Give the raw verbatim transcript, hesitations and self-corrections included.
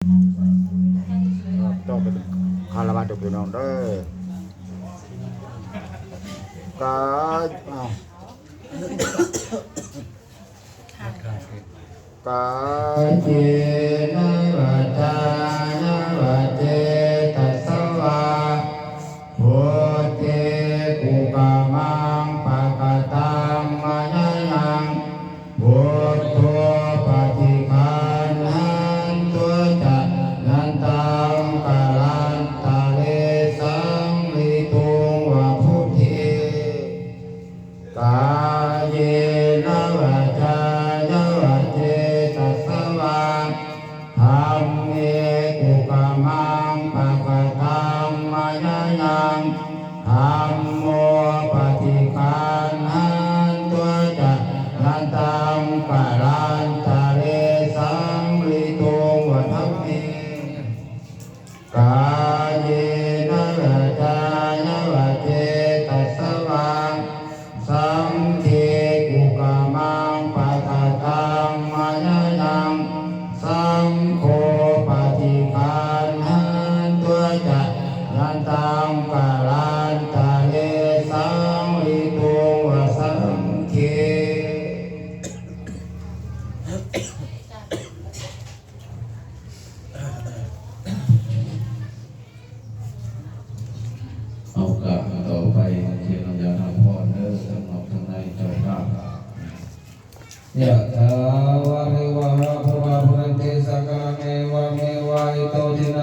คารวะทุกพี่น้องเด้อ กา อ้าว กา Kāyena vācāya va cetasā vā, buddhe kukammaṃ pakataṃ mayā yaṃ, buddho paṭiggaṇhatu accayantaṃ, kālantare saṃvarituṃ va buddhe. Kāyena vācāya va cetasā vā, dhamme kukammaṃ pakataṃ mayā yaṃ, dhammo paṭiggaṇhatu accayantaṃ, kālantare saṃvarituṃ va dhamme. Kāyena vācāya va cetasā vā, saṅghe kukammaṃ pakataṃ mayā yaṃ, saṅgho paṭiggaṇhatu accayantaṃ, kālantare saṃvarituṃ va saṅghe. ໂອກາດຕໍ່ໄປ ເຊີນອາຈານຮັບພອນເດີ ທັງນອກທັງໃນເຈົ້າພາບ. Yathā vārivahā pūrā paripūrenti sāgaraṃ, evameva ito dinnaṃ